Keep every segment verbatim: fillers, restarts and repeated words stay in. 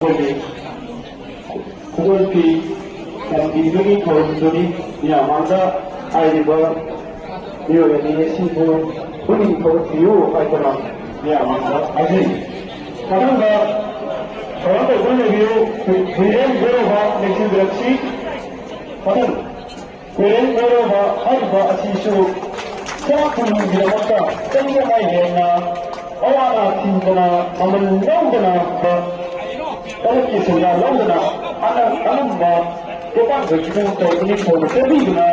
ꯑꯩꯈꯣꯏꯒꯤ ꯈꯨꯗꯣꯜ ꯐꯤ ꯇꯝꯕꯤꯕꯒꯤ ꯊꯧꯔꯝꯗꯨꯅꯤ꯫ ꯃꯤꯌꯥꯝ ꯃꯥꯡꯗ ꯍꯥꯏꯔꯤꯕ ꯃꯤꯑꯣꯏ ꯑꯅꯤ ꯑꯁꯤꯕꯨ ꯄꯨꯛꯅꯤꯡ ꯊꯧꯒꯠꯄꯤꯌꯨ ꯍꯥꯏꯗꯨꯅ ꯃꯤꯌꯥꯝ ꯃꯥꯡꯗ ꯍꯥꯏꯖꯔꯤ꯫ ꯃꯊꯪꯗ ꯊꯧꯔꯝ ꯇꯧꯗꯨꯅ ꯂꯩꯕꯤꯌꯨ ꯍꯨꯏꯔꯦꯟ ꯒꯣꯔꯣꯕ ꯂꯦꯡꯁꯤꯟꯕꯤꯔꯛꯁꯤ꯫ ꯃꯊꯪ ꯍꯨꯏꯔꯦꯟ ꯒꯣꯔꯣꯕ ꯍꯥꯏꯔꯤꯕ ꯑꯁꯤꯁꯨ ꯆꯥꯛ ꯊꯣꯡꯕꯒꯤꯗꯃꯛꯇ ꯆꯍꯤ ꯑꯃ ꯍꯦꯟꯅ ꯑꯋꯥ ꯑꯅꯥ ꯊꯤꯡꯗꯅ ꯃꯃꯜ ꯂꯧꯗꯅ ꯀꯔꯞꯀꯤ ꯁꯦꯟꯖꯥ ꯂꯧꯗꯅ ꯑꯅ-, ꯑꯉꯝꯕ ꯇꯦꯡꯕꯥꯡ ꯊꯣꯏꯕꯤꯗꯨ ꯇꯧꯕꯅꯤ ꯐꯥꯎꯕ ꯆꯠꯄꯤꯗꯨꯅ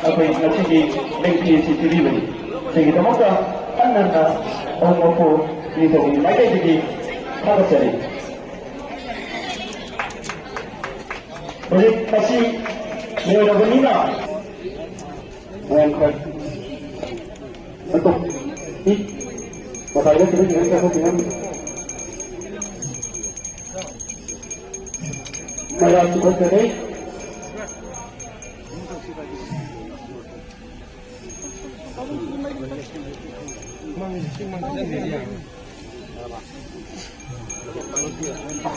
ꯑꯩꯈꯣꯏ ꯉꯁꯤꯒꯤ ꯂꯩꯇꯦꯡꯁꯤ ꯄꯤꯕꯤꯕꯅꯤ꯫ ꯁꯤꯒꯤꯗꯃꯛꯇ ꯍꯟꯅ ꯍꯟꯅ ꯑꯍꯨꯝ ꯃꯄꯨ ꯅꯤꯡꯊꯧꯒꯤ ꯃꯥꯏꯀꯩꯗꯒꯤ ꯊꯥꯒꯠꯆꯔꯤ꯫ ꯍꯧꯖꯤꯛ ꯃꯁꯤ ꯂꯣꯏꯔꯕꯅꯤꯅ ꯃꯌꯥꯝ ꯈꯔ ꯑꯇꯣꯞ-, ꯏ, ꯃꯇꯥꯏꯗ ꯈꯤꯇꯪ ꯈꯤꯇꯪ ꯆꯠꯊꯣꯛꯄꯤꯔꯝꯃꯤ꯫ ꯃꯩꯔꯥ ꯆꯤꯡꯈꯠꯆꯔꯤ꯫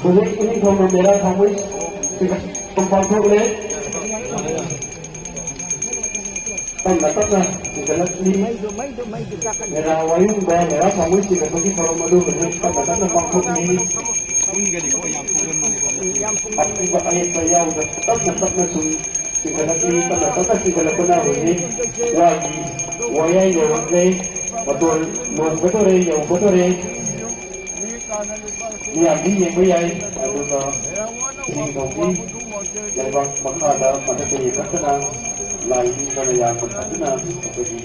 ꯍꯧꯖꯤꯛ ꯏꯅꯤꯡꯊꯧꯅ ꯃꯦꯔꯥ ꯊꯥꯡꯃꯩ ꯄꯥꯡꯊꯣꯛꯂꯦ꯫ ꯇꯞꯅ ꯇꯞꯅ ꯆꯤꯡꯈꯠꯂꯛꯂꯤ꯫ ꯃꯦꯔꯥ ꯋꯥꯌꯨꯡꯕ, ꯃꯦꯔꯥ ꯊꯥꯡꯃꯩ ꯆꯤꯡꯈꯠꯄꯒꯤ ꯊꯧꯔꯝ ꯑꯗꯨ ꯍꯧꯖꯤꯛ ꯇꯞꯅ ꯇꯞꯅ ꯄꯥꯡꯊꯣꯛꯂꯤ꯫ ꯑꯀꯤꯕ ꯑꯌꯦꯠꯄ ꯌꯥꯎꯗ ꯇꯞꯅ ꯇꯞꯅ ꯁꯨꯝ ꯆꯤꯡꯈꯠꯂꯛꯂꯤ꯫ ꯇꯞꯅ ꯇꯞꯅ ꯆꯤꯡꯈꯠꯂꯛꯄꯅ ꯍꯧꯖꯤꯛ ꯋꯥꯒꯤ ꯋꯥꯌꯥꯏ ꯌꯧꯔꯛꯂꯦ꯫ ꯃꯇꯣꯟ ꯂꯣꯟꯒꯗꯣꯔꯦ, ꯌꯧꯒꯗꯣꯔꯦ꯫ ꯃꯤꯌꯥꯝꯗꯤ ꯌꯦꯡꯕ ꯌꯥꯏ, ꯑꯗꯨꯒ ꯏꯅꯤꯡꯊꯧꯒꯤ ꯂꯩꯕꯥꯛ ꯃꯈꯥꯗ ꯃꯊꯛꯇ ꯌꯦꯡꯈꯠꯇꯅ ꯂꯥꯏ ꯅꯤꯡꯕꯅ ꯌꯥꯝꯅ ꯐꯖꯅ ꯑꯩꯈꯣꯏꯒꯤ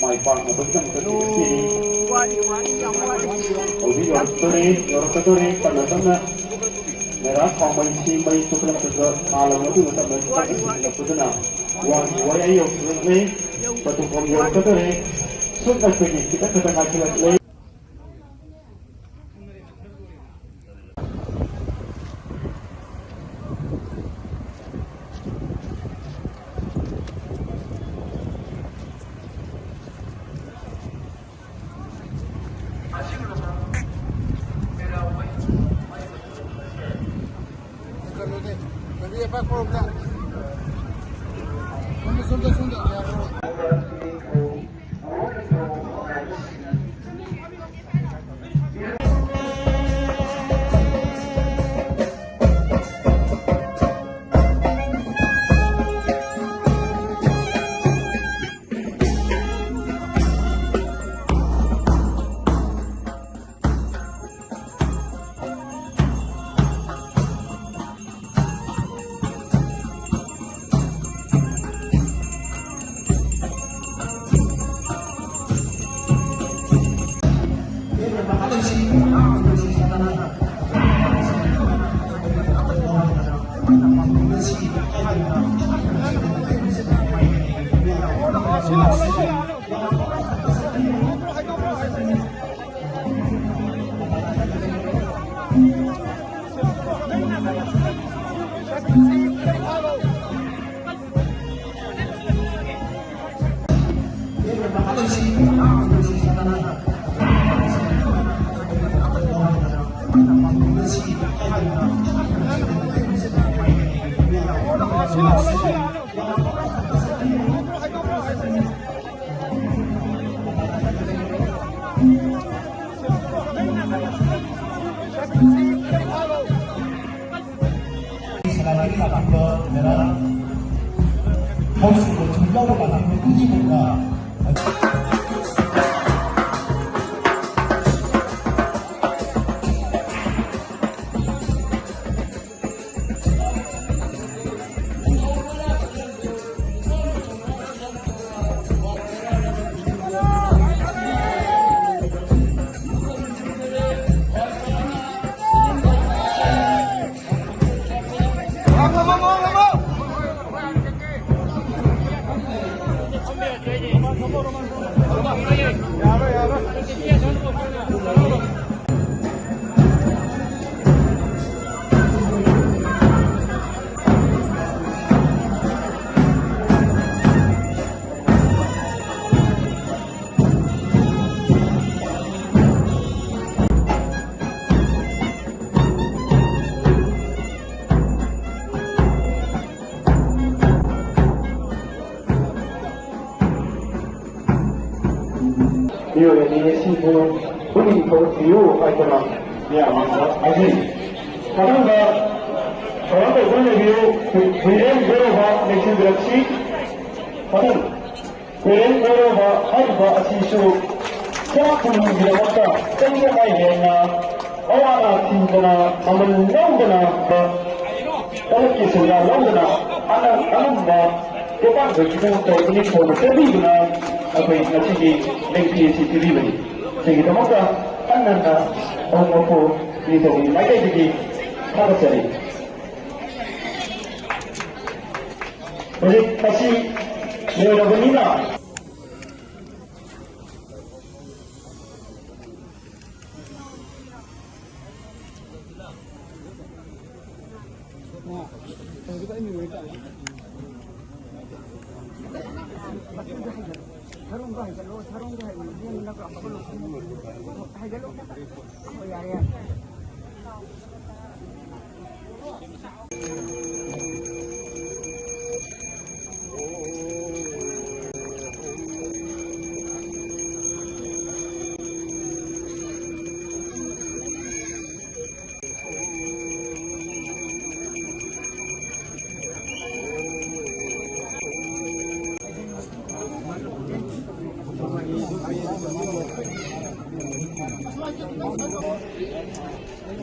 ꯃꯥꯏ ꯄꯥꯛꯅꯕꯒꯤꯗꯃꯛꯇ ꯊꯤꯔꯛꯈꯤ꯫ ꯍꯧꯖꯤꯛ ꯌꯧꯔꯛꯇꯣꯔꯦ, ꯌꯧꯔꯛꯀꯗꯣꯔꯦ, ꯇꯞꯅ ꯇꯞꯅ ꯃꯦꯔꯥ ꯈ꯭ꯋꯥꯡꯃꯩꯁꯤ ꯃꯩ ꯆꯨꯞꯂꯛꯄꯗ ꯊꯥꯜꯂꯕ ꯃꯇꯨꯡꯗ ꯇꯞꯅ ꯇꯞꯅ ꯆꯤꯡꯈꯠꯂꯛꯄꯗꯨꯅ ꯋꯥꯒꯤ ꯋꯥꯌꯥꯏ ꯌꯧꯁꯤꯜꯂꯛꯂꯦ, ꯃꯇꯨꯡꯐꯝ ꯌꯧꯔꯛꯀꯗꯣꯔꯦ꯫ ꯁꯨꯞꯅ ꯑꯩꯈꯣꯏꯒꯤ ꯈꯤꯇꯪ ꯈꯛꯇ ꯉꯥꯏꯁꯤꯜꯂꯛꯂꯦ꯫ ꯁꯂꯥꯏꯗꯒꯤ ꯂꯥꯛꯄꯤꯕ ꯃꯦꯗꯥꯝ ꯍꯥꯎꯁ ꯁꯨꯕ ꯊꯨꯝꯖꯥꯎꯕ ꯂꯥꯛꯄꯤꯕ ꯄꯨꯝꯅꯃꯛꯅ ꯑꯣꯏꯔꯗꯤ ꯁꯤꯕꯨ ꯄꯨꯛꯅꯤꯡ ꯊꯧꯒꯠꯄꯤꯌꯨ ꯍꯥꯏꯗꯅ ꯃꯤꯌꯥꯝ ꯃꯥꯡꯗ ꯍꯥꯏꯖꯔꯤ꯫ ꯃꯊꯪꯗ ꯊꯧꯔꯝ ꯇꯧꯗꯨꯅ ꯂꯩꯕꯤꯌꯨ, ꯍꯨꯏꯔꯦꯟ ꯒꯣꯔꯣꯕ ꯂꯦꯡꯁꯤꯟꯕꯤꯔꯛꯁꯤ꯫ ꯃꯊꯪ ꯍꯨꯏꯔꯦꯟ ꯒꯣꯔꯣꯕ ꯍꯥꯏꯔꯤꯕ ꯑꯁꯤꯁꯨ ꯁꯦꯟ ꯊꯨꯝꯒꯤꯗꯃꯛꯇ ꯆꯪꯖꯉꯥꯏ ꯍꯦꯟꯅ ꯑꯋꯥ ꯑꯅꯥ ꯊꯤꯡꯗꯅ ꯃꯃꯜ ꯂꯧꯗꯅ ꯀꯂꯛꯀꯤ ꯁꯦꯟꯖꯥ ꯂꯧꯗꯅ ꯑꯅ-, ꯑꯉꯝꯕ ꯇꯦꯡꯕꯥꯡ ꯈꯣꯏꯒꯤꯗꯃꯛꯇ ꯄꯨꯛꯅꯤꯡ ꯊꯧꯒꯠꯆꯕꯤꯗꯨꯅ ꯑꯩꯈꯣꯏ ꯉꯁꯤꯒꯤ ꯂꯦꯡꯄꯤ ꯑꯁꯤ ꯄꯤꯕꯤꯕꯅꯤ꯫ ꯁꯤꯒꯤꯗꯃꯛꯇ ꯍꯟꯅ ꯍꯟꯅ ꯑꯍꯨꯝ ꯃꯄꯨ ꯅꯤꯡꯊꯧꯒꯤ ꯃꯥꯏꯀꯩꯗꯒꯤ ꯊꯥꯒꯠꯆꯔꯤ꯫ ꯍꯧꯖꯤꯛ ꯃꯁꯤ ꯂꯣꯏꯔꯕꯅꯤꯅ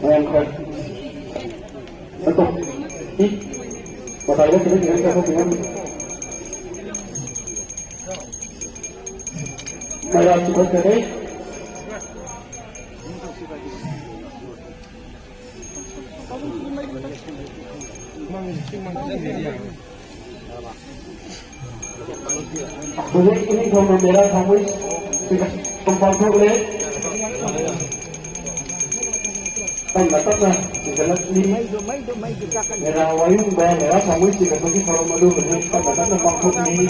ꯃꯌꯥꯝ ꯈꯔ ꯑꯗꯣ, ꯏ, ꯃꯇꯥꯏꯗ ꯈꯤꯇꯪ ꯈꯤꯇꯪ ꯆꯠꯊꯣꯛꯄꯤꯌꯨ꯫ ꯃꯌꯥꯝ ꯆꯤꯡꯈꯠꯀꯅꯤ꯫ ꯍꯧꯖꯤꯛ ꯏꯅꯤꯡꯊꯧ ꯃꯦꯔꯥ ꯊꯥꯡꯃꯩ ꯄꯥꯡꯊꯣꯛꯂꯦ꯫ ꯇꯞꯅ ꯇꯞꯅ ꯆꯤꯡꯈꯠꯂꯛꯂꯤ꯫ ꯃꯦꯔꯥ ꯋꯥꯌꯨꯡꯕ ꯃꯦꯔꯥ ꯊꯥꯡꯃꯩ ꯆꯤꯡꯈꯠꯄꯒꯤ ꯊꯧꯔꯝ ꯑꯗꯨ ꯍꯧꯖꯤꯛ ꯇꯞꯅ ꯇꯞꯅ ꯄꯥꯡꯊꯣꯛꯂꯤ꯫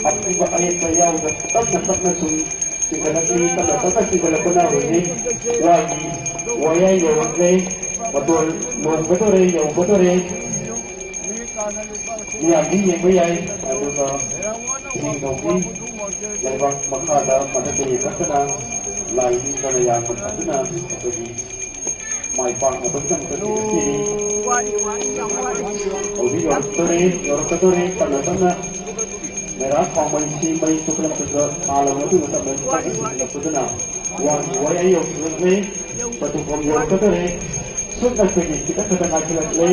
ꯑꯄꯨꯕ ꯑꯌꯦꯠꯄ ꯌꯥꯎꯗ ꯇꯞꯅ ꯇꯞꯅ ꯁꯨꯝ ꯆꯤꯡꯈꯠꯂꯛꯂꯤ꯫ ꯇꯞꯅ ꯇꯞꯅ ꯆꯤꯡꯈꯠꯂꯛꯄꯅ ꯍꯧꯖꯤꯛ ꯋꯥꯒꯤ ꯋꯥꯌꯥꯏ ꯌꯧꯔꯛꯂꯦ꯫ ꯃꯇꯣꯟ ꯂꯣꯟꯒꯗꯣꯔꯦ, ꯌꯧꯒꯗꯣꯔꯦ꯫ ꯃꯤꯌꯥꯝꯗꯤ ꯌꯦꯡꯕ ꯌꯥꯏ, ꯑꯗꯨꯒ ꯏꯅꯤꯡꯊꯧꯒꯤ ꯂꯩꯕꯥꯛ ꯃꯈꯥꯗ ꯃꯊꯛꯇ ꯌꯦꯡꯈꯠꯇꯅ ꯂꯥꯏ ꯅꯤꯡꯗꯅ ꯌꯥꯝꯅ ꯐꯖꯅ ꯑꯩꯈꯣꯏꯒꯤ ꯃꯥꯏ ꯄꯥꯛꯅꯕꯒꯤꯗꯃꯛꯇ ꯊꯤꯔꯤ꯫ ꯍꯧꯖꯤꯛ ꯌꯧꯔꯛꯇꯣꯔꯦ, ꯌꯧꯔꯛꯀꯗꯣꯔꯦ, ꯇꯞꯅ ꯇꯞꯅ ꯃꯦꯔꯥ ꯈ꯭ꯋꯥꯡꯃꯩꯁꯤ ꯃꯩ ꯆꯨꯞꯂꯛꯄꯗ ꯊꯥꯜꯂꯕ ꯑꯗꯨ ꯃꯇꯝꯗ ꯈꯤꯇꯪ ꯆꯨꯞꯂꯛꯄꯗꯨꯅ ꯋꯥꯒꯤ ꯋꯥ ꯑꯩ ꯌꯧꯁꯤꯜꯂꯛꯂꯦ꯫ ꯄꯟꯊꯨꯡꯐꯝ ꯌꯧꯔꯛꯀꯗꯣꯔꯦ꯫ ꯁꯨꯞꯅꯇꯒꯤ ꯈꯤꯇꯪ ꯈꯛꯇ ꯉꯥꯏꯁꯤꯜꯂꯛꯂꯦ꯫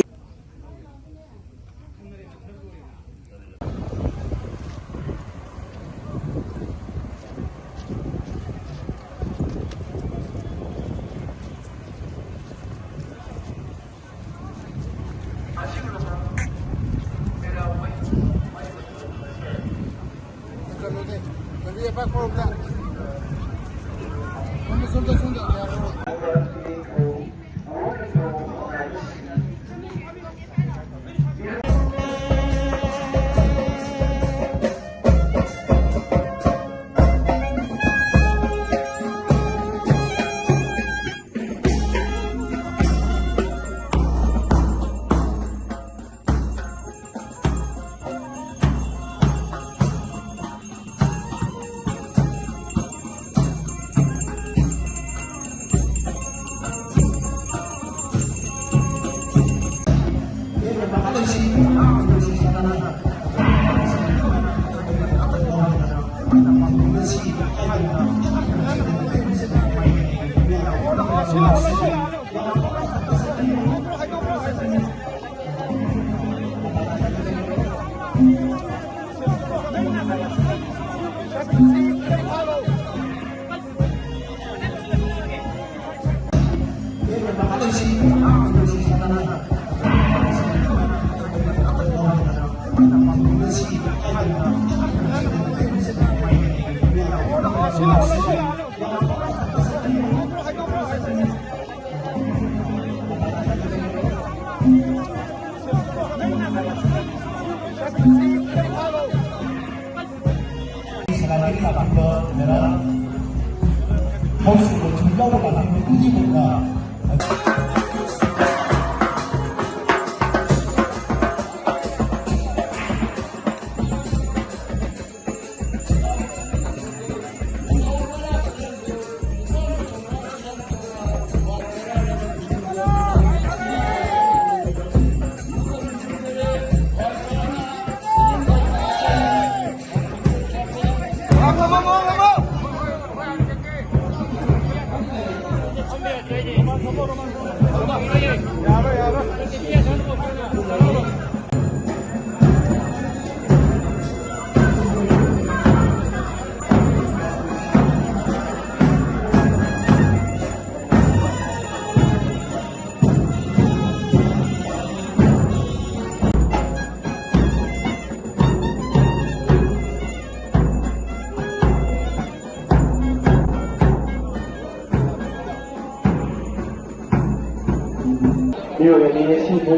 ꯃꯤꯑꯣꯏ ꯑꯅꯤ ꯑꯁꯤꯕꯨ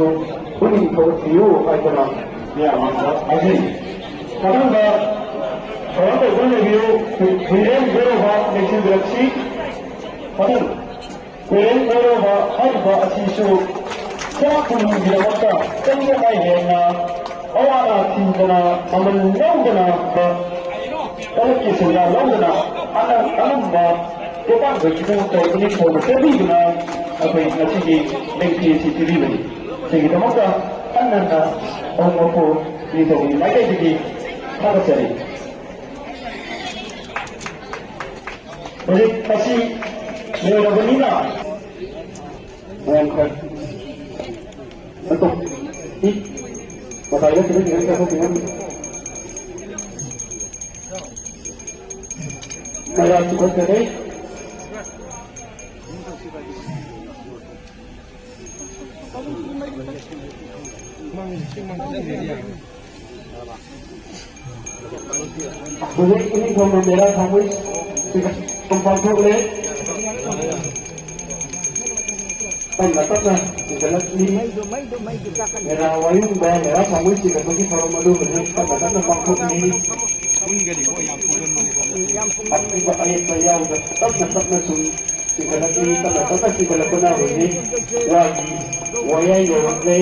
ꯄꯨꯛꯅꯤꯡ ꯊꯧꯒꯠꯄꯤꯌꯨ ꯍꯥꯏꯗꯨꯅ ꯃꯤꯌꯥꯝ ꯃꯥꯡꯗ ꯍꯥꯏꯖꯔꯤ꯫ ꯃꯊꯪꯗ ꯊꯧꯔꯝ ꯇꯧꯗꯨꯅ ꯂꯩꯕꯤꯌꯨ ꯍꯨꯏꯔꯦꯟ ꯒꯣꯔꯣꯕ ꯂꯦꯡꯁꯤꯟꯕꯤꯔꯛꯁꯤ꯫ ꯃꯊꯪ ꯍꯨꯏꯔꯦꯟ ꯒꯣꯔꯣꯕ ꯍꯥꯏꯔꯤꯕ ꯑꯁꯤꯁꯨ ꯁꯦꯅꯥꯄꯇꯤꯒꯤꯗꯃꯛꯇ ꯆꯍꯤ ꯑꯃ ꯍꯦꯟꯅ ꯑꯋꯥ ꯑꯅꯥ ꯊꯤꯡꯗꯅ ꯃꯃꯜ ꯂꯧꯗꯅ ꯀꯂꯛꯀꯤ ꯁꯦꯟꯖꯥ ꯂꯧꯗꯅ ꯑꯅ-, ꯑꯉꯝꯕ ꯇꯦꯡꯕꯥꯡꯕꯒꯤꯗꯃꯛꯇ ꯄꯨꯛꯅꯤꯡ ꯊꯧꯅ ꯆꯦꯟꯕꯤꯗꯨꯅ ꯑꯩꯈꯣꯏ ꯉꯁꯤꯒꯤ ꯂꯩꯇꯦꯡ ꯑꯁꯤ ꯄꯤꯕꯤꯕꯅꯤ꯫ ꯁꯤꯒꯤꯗꯃꯛꯇ ꯍꯟꯅ ꯍꯟꯅ ꯑꯍꯨꯝ ꯃꯄꯨ ꯅꯤꯡꯊꯧꯒꯤ ꯃꯥꯏꯀꯩꯗꯒꯤ ꯊꯥꯒꯠꯆꯔꯤ꯫ ꯍꯧꯖꯤꯛ ꯃꯁꯤ ꯂꯣꯏꯔꯕꯅꯤꯅ ꯃꯌꯥꯝ ꯈꯔ ꯑꯗꯣ, ꯏ, ꯃꯇꯥꯏꯗ ꯈꯤꯇꯪ ꯈꯤꯇꯪ ꯆꯠꯊꯣꯛꯄꯤꯔꯝꯃꯨ꯫ ꯃꯌꯥꯝ ꯆꯤꯡꯈꯠꯆꯔꯦ꯫ ꯍꯧꯖꯤꯛ ꯏꯅꯤꯡꯊꯧꯅ ꯃꯦꯔꯥ ꯊꯥꯡꯃꯩ ꯄꯥꯡꯊꯣꯛꯂꯦ꯫ ꯇꯞꯅ ꯇꯞꯅ ꯆꯤꯡꯈꯠꯂꯛꯂꯤ꯫ ꯃꯦꯔꯥ ꯋꯥꯌꯨꯡꯕ, ꯃꯦꯔꯥ ꯊꯥꯡꯃꯩ ꯆꯤꯡꯈꯠꯄꯒꯤ ꯊꯧꯔꯝ ꯑꯗꯨ ꯍꯧꯖꯤꯛ ꯇꯞꯅ ꯇꯞꯅ ꯄꯥꯡꯊꯣꯛꯂꯤ꯫ ꯑꯀꯤꯕ ꯑꯌꯦꯠꯄ ꯌꯥꯎꯗ ꯇꯞꯅ ꯇꯞꯅ ꯁꯨꯝ ꯆꯤꯡꯈꯠꯂꯛꯂꯤ꯫ ꯇꯞꯅ ꯇꯞꯅ ꯆꯤꯡꯈꯠꯂꯛꯄꯅ ꯍꯧꯖꯤꯛ ꯋꯥꯒꯤ ꯋꯥꯌꯥꯏ ꯌꯧꯔꯛꯂꯦ꯫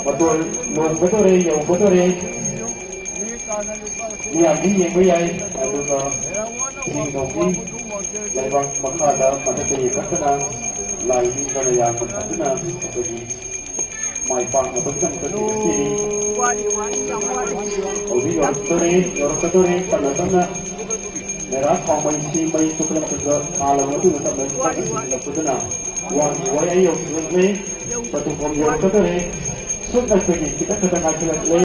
ꯃꯇꯣꯟ ꯂꯣꯟꯒꯗꯣꯔꯦ, ꯌꯧꯒꯗꯣꯔꯦ꯫ ꯃꯤꯌꯥꯝꯗꯤ ꯌꯦꯡꯕ ꯌꯥꯏ, ꯑꯗꯨꯒ ꯏꯅꯤꯡꯊꯧꯒꯤ ꯂꯩꯕꯥꯛ ꯃꯈꯥꯗ ꯃꯊꯛꯇ ꯌꯦꯡꯈꯠꯇꯅ ꯂꯥꯏ ꯅꯤꯡꯗꯅ ꯌꯥꯝꯅ ꯐꯖꯅ ꯑꯩꯈꯣꯏꯒꯤ ꯃꯥꯏ ꯄꯥꯛꯅꯕꯒꯤꯗꯃꯛꯇ ꯊꯤꯟꯒꯠꯄꯤꯔꯤ꯫ ꯍꯧꯖꯤꯛ ꯌꯧꯔꯛꯇꯣꯔꯦ, ꯌꯧꯔꯛꯀꯗꯣꯔꯦ, ꯇꯞꯅ ꯇꯞꯅ ꯃꯦꯔꯥ ꯊꯥꯎꯃꯩꯁꯤ ꯃꯩ ꯆꯨꯞꯂꯛꯄꯗ ꯊꯥꯜꯂꯕ ꯃꯇꯨꯡꯗ ꯇꯞꯅ ꯇꯞꯅ ꯊꯤꯟꯒꯠꯂꯛꯄꯗꯨꯅ ꯋꯥꯡ ꯋꯥꯏ ꯑꯩ ꯌꯧꯁꯤꯜꯂꯛꯂꯦ꯫ ꯄ꯭ꯔꯇꯨꯐꯝ ꯌꯧꯔꯛꯀꯗꯧꯔꯦ꯫ ꯁꯨꯞꯅ ꯑꯩꯈꯣꯏꯒꯤ ꯈꯤꯇꯪ ꯈꯛꯇ ꯉꯥꯏꯁꯤꯜꯂꯛꯂꯦ꯫